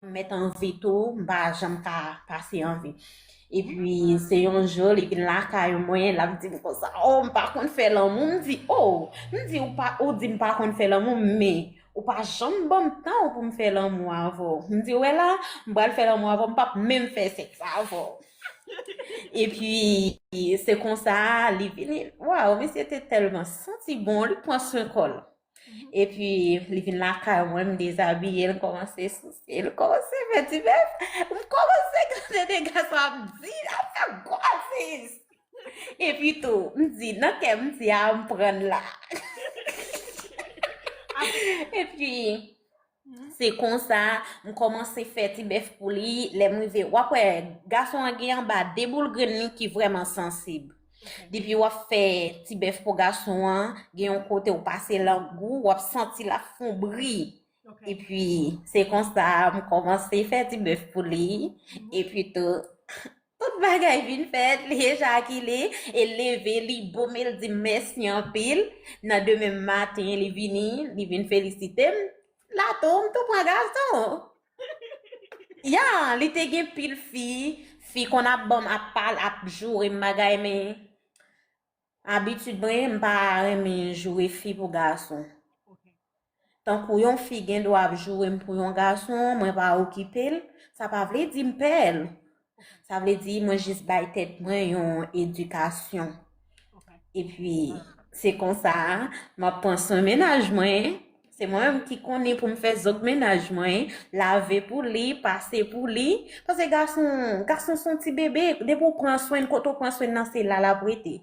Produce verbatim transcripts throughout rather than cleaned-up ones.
m mèt anvi tou, m pa janm ka pase anvi. Epi, se yon jou, li vin lakay mwen, l ap di m konsa, "Oh, m pa konn fè lanmou." M di, "Oh," m di, "Ou pa, ou di m pa konn fè lanmou, men ou pa janm ban m tan pou m fè lanmou avè w." M di, "Wè la, m pral fè lanmou avè w, m p ap menm fè sèks avè w." Epi, se konsa, li vini, waw, misye te tèlman santi bon, li pran swen kò l. Epi, li vin lakay mwen, m dezabiye l, m kòmanse souse l, m kòmanse fè ti bèf, m kòmanse gade de gason ap di, ap fè gwozis. Epi tou, m di, nan kè m di, "A, m pran l la." Epi, se konsa, m kòmanse fè ti bèf pou li, lè m rive, w ap wè, gason an gen anba de boul grenn li ki vrèman sansib. Depi w ap fè ti bèf pou gason an, gen yon kote w pase lang ou, w ap santi l ap fè yon bri. Epi, se konsa, m kòmanse fè ti bèf pou li. Epi tou, tout bagay vin fèt, li ejakile, e leve, li bon, e l di m mèsi anpil. Nan demen maten, li vini, li vin felisite m. La tou, m tou pran gason. Ya, li te gen pil fi, fi konn ap ban m, ap pale, ap joure m bagay, men abitid mwen, m pa renmen joure fi pou gason. Tankou yon fi gen dwa ap joure m pou yon gason, mwen pa okipe l, sa pa vle di m pè l. Sa vle di mwen jis bay tèt mwen yon edikasyon. Epi, se konsa, m ap pran swen mennaj mwen. Se mwen menm ki konnen pou m fè zòk mennaj mwen, lave pou li, pase pou li. Paske gason, gason se yon ti bebe, depi w pran swen l, kote w pran swen l nan, se la l ap rete.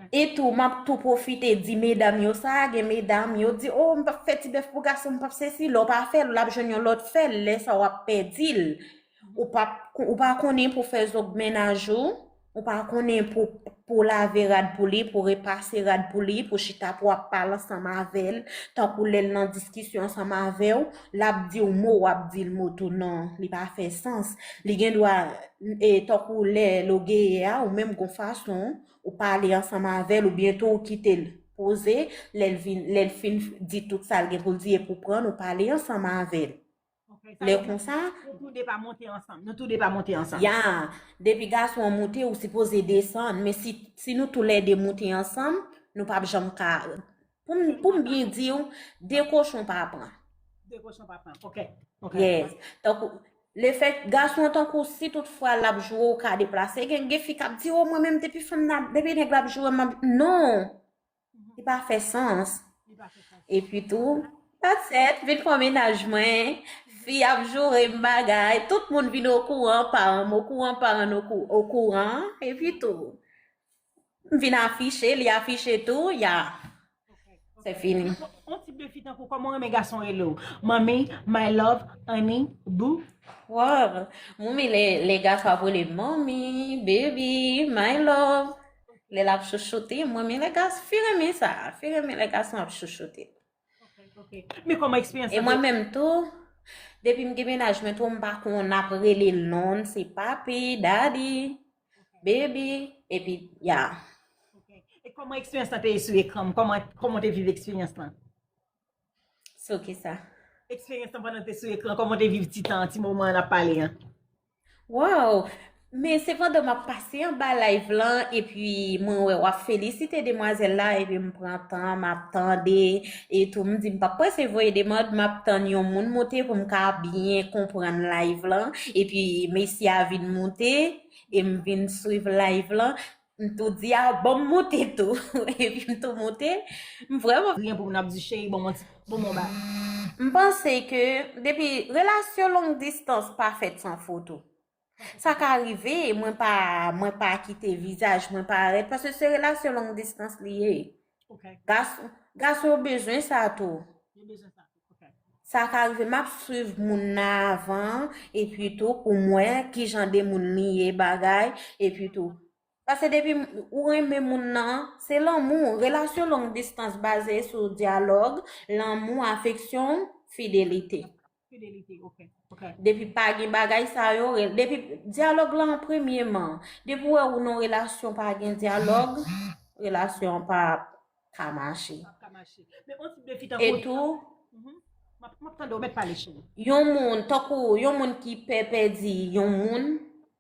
E tou, m ap tou pwofite di medam yo sa, gen medam yo di, "Oh, m p ap fè ti bèf pou gason, m p ap sesi." Lè w pa fè l, l ap jwenn yon lòt fè l, lè sa w ap pèdi l. Ou pa, ou pa konnen pou fè zòk mennaj ou, ou pa konnen pou, pou lave rad pou li, pou repase rad pou li, pou chita pou w ap pale ansanm avè l, tankou lè l nan diskisyon ansanm avè w, l ap di w mo, w ap di l mo tou, non, li pa fè sans. Li gen dwa, e, tankou lè logeye a, ou menm gon fason, ou pale ansanm avè l, oubyen tou ou kite l poze, lè l vin, lè l fin di tout sa l gen pou l di, epi w pran l, ou pale ansanm avè l. Lè konsa, nou tou de pa monte ansanm. Nou tou de pa monte ansanm. Ya, depi gason an moute, ou sipoze desann. Men si, si nou toulède moute ansanm, nou p ap janm ka. Pou m, pou m byen di w, de kochon pa pran. De kochon pa pran. Ok. Ok. Yes. Tankou, lefèt, gason an tankou, si tout fwa l ap joure, ou ka deplase. Gen, gen fi k ap di, "Oh, mwen menm, depi fanm nan, depi nèg la ap joure m, m ap," non. Li pa fè sans. Epi tou, that's it, vin pran mennaj mwen, fi ap joure m bagay, tout moun vin okouran, paran m okouran, paran n okou-, okouran, epi tou, m vin afiche, li afiche tou, ya. Se fini. On tip de fi tankou, kòman w renmen gason rele w? Manmi, my love, honey, boo? Wow, manmi, lè, lè gason ap rele manmi, baby, my love. Lè l ap chouchoute, mwen renmen lè gason, fi renmen sa. Fi renmen lè gason ap chouchoute. Ok, ok. Men kòman eksperyans E mwen menm tou, depi m gen mennaj mwen tou, m pa konn ap rele l non, se papi, daddy, baby, epi, ya. Ok. E kòman eksperyans lan te ye sou ekran? Kòman, kòman w te viv eksperyans lan? Sou kisa? Eksperyans lan pandan w te sou ekran, kòman w te viv ti tan, ti moman an n ap pale an? Wow! Men se pandan m ap pase anba live lan, epi mwen wè w ap felisite demwazèl la, epi m pran tan, m ap tande, e tou m di m p ap prese voye demande, m ap tann yon moun moute pou m ka byen konprann live lan, epi mesye a vin moute, e m vin swiv live lan, m tou di a, "Ban m moute tou." Epi m tou moute, m vrèman Rien pou moun ap di, "Cheri, ban m yon ti, ban m yon ba." M panse ke depi relasyon long distans pa fèt san foto. Sa ka rive, mwen pa, mwen pa kite vizaj mwen parèt, paske se relasyon long distans li ye. Ok. Gason, gason yo bezwen sa tou. Yo bezwen sa tou. Ok. Sa ka rive, m ap swiv moun nan avan, epi tou, pou m wè ki jan de moun li ye, bagay, epi tou. Paske depi m, ou renmen moun nan, se lanmou. Relasyon long distans baze sou dyalòg, lanmou, afeksyon, fidelite. Fidelite, ok, ok. Depi pa gen bagay sa yo, re-, depi dyalòg lan an premyeman. Depi w wè ou nan relasyon pa gen dyalòg, relasyon an pa ka mache. P ap ka mache. Men on tip de fi E tankou tou, Mhm. M ap, m ap tande w, mèt pale, cheri. Yon moun, tankou yon moun ki pè pèdi yon moun,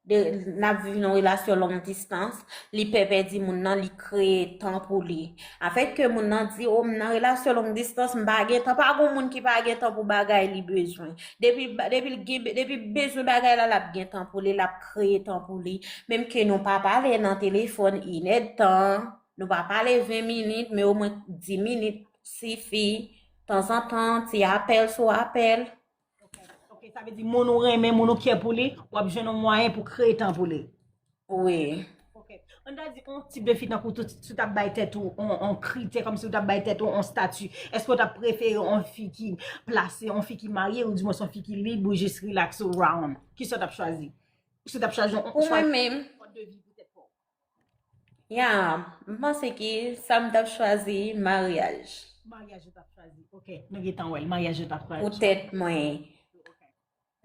de, n ap viv nan relasyon long distance, li pè pèdi moun nan, li kreye tan pou li. Afèt ke moun nan di, o, m nan relasyon long distance, m pa gen tan, pa gen moun ki pa gen tan pou bagay li bezwen. Depi, depi, l gen, depi bezwen bagay la, l ap gen tan pou li, l ap kreye tan pou li. Menm ke nou pa pale nan telefòn inèdtan, nou pa pale ven minit, men omwen dis minit sifi. Tanzantan, ti apèl sou apèl. Ok, ok, sa vle di moun ou renmen, moun ou kè pou li, w ap jwenn yon mwayen pou kreye tan pou li. Wi. Ok. Ann ta di, yon tip de fi tankou tou, si w t ap bay tèt ou yon, yon kritè, kòmsi w t ap bay tèt ou yon stati, èske w t ap prefere yon fi ki plase, yon fi ki marye, ou dimwens yon fi ki lib, ou jis relax around? Kisa w t ap chwazi? Si w t ap chwazi yon, pou mwen menm, mòd de vi pou tèt pa w. Ya, m panse ke sa m t ap chwazi, maryaj. Maryaj ou t ap chwazi. Ok, nou gentan wè l, maryaj ou t ap chwazi. Pou tèt mwen. Ok.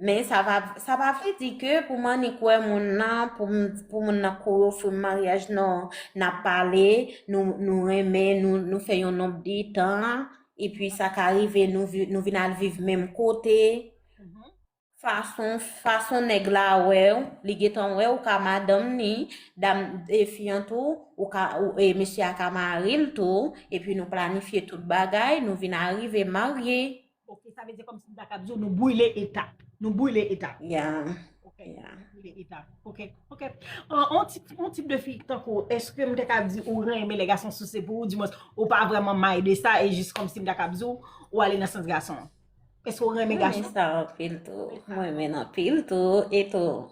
Men sa pa, sa pa vle di ke pou m annik wè moun nan, pou m, pou moun nan ko ofri m maryaj, non. N ap pale, nou, nou renmen, nou, nou fè yon nonb de tan, epi sa ka rive, nou, vi- nou vin al viv menm kote. Mhm. Fason, fason nèg la wè w, li gentan wè ou ka madanm ni, dam, e, fi an tou, ou ka, ou, e, mesye a ka mari l tou, epi nou planifye tout bagay, nou vin arive marye. Ok, sa vle di kòmsi m ta ka di w, nou brile etap. Nou brile etap. Ya. Ok, ya. Nou brile etap. Ok, ok. An, on tip, on tip de fi tankou, èske m te ka di ou renmen lè gason souse pou ou, dimwens, ou pa vrèman may de sa, e jis kòmsi m ta ka di w, ou ale nan sans gason? Èske ou renmen gason? Mwen renmen sa anpil tou. Mwen renmen l anpil tou. E tou,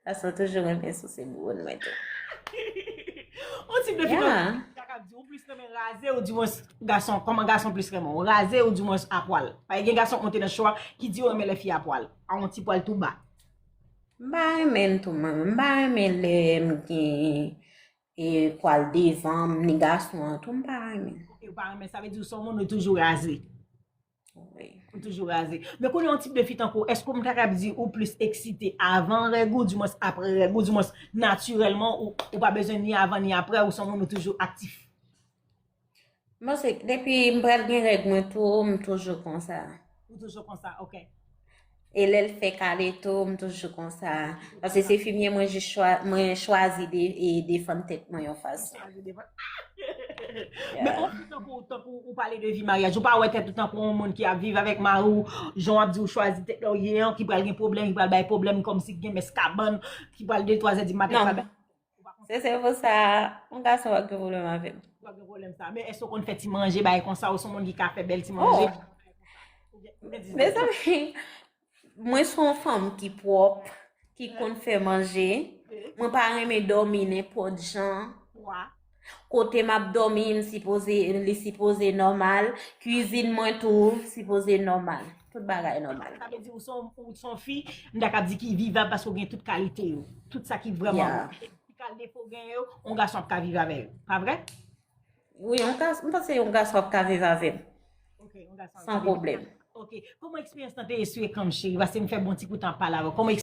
gason toujou renmen souse bouboun mwen tou. On tip de fi, ya, ta ka di ou plis renmen raze ou dimwens gason, kòman gason plis renmen w? Raze ou dimwens apwal? Paske gen gason k monte nan cho a ki di yo renmen lè fi apwal. A yon ti pwal tou ba. M pa renmen l tou, mwen. M pa renmen lè m gen, e, pwal devan m, ni gason an tou, m pa renmen. Ok, ou pa renmen, sa vle di ou se yon moun ou toujou raze. Wi. Ou toujou raze. Men kounye a yon tip de fi tankou, èske m ta kab di ou plis eksite avan règ ou, dimwens apre règ ou, dimwens natirèlman, ou, ou pa bezwen ni avan ni apre, ou se yon moun ou toujou aktif? Mwen se, depi m pral gen règ mwen tou, m toujou konsa. Ou toujou konsa, ok. E lè l fè kale tou, m toujou konsa. Paske se fimye mwen jis chwa, mwen chwazi de, e defann tèt mwen yon fason. Chwazi defann. Men, yeah, on fi tankou, tankou ou pale de vi maryaj, ou pa wè tèt ou tankou yon moun ki ap viv avèk mari w, jan w ap di ou chwazi tèt la w ye an, ki pral gen pwoblèm, ki pral bay pwoblèm, kòmsi ki gen mès kabann, ki pral de twa zè di maten, non, pral bay. Se, se pou sa, yon gason p ap gen pwoblèm avè m. Ou p ap gen pwoblèm sa. Men èske w konn fè ti manje, bagay konsa, ou se yon moun ki ka fè bèl ti manje? Oh. Ou gen, ou gen di mezanmi, mwen se yon fanm ki pwòp, ki konn fè manje. Mwen pa renmen dòmi nenpòt jan. Wa. Kote m ap dòmi, m sipoze, li sipoze nòmal. Kwizin mwen tou sipoze nòmal. Tout bagay nòmal. Sa vle di ou se yon, ou se yon fi, m ta kab di ki vivab paske w gen tout kalite yo. Tout sa ki vrèman bon. Yeah. Ki kal defo gen yo, yon gason ap ka viv avè yo. Pa vre? Wi, yon gason, m panse yon gason ap ka viv avè m. Ok, yon gason ap ka viv. San pwoblèm. Ok, kòman eksperyans lan te ye sou ekran m, cheri? Paske m fè bon ti kout ap pale avè w. Kòman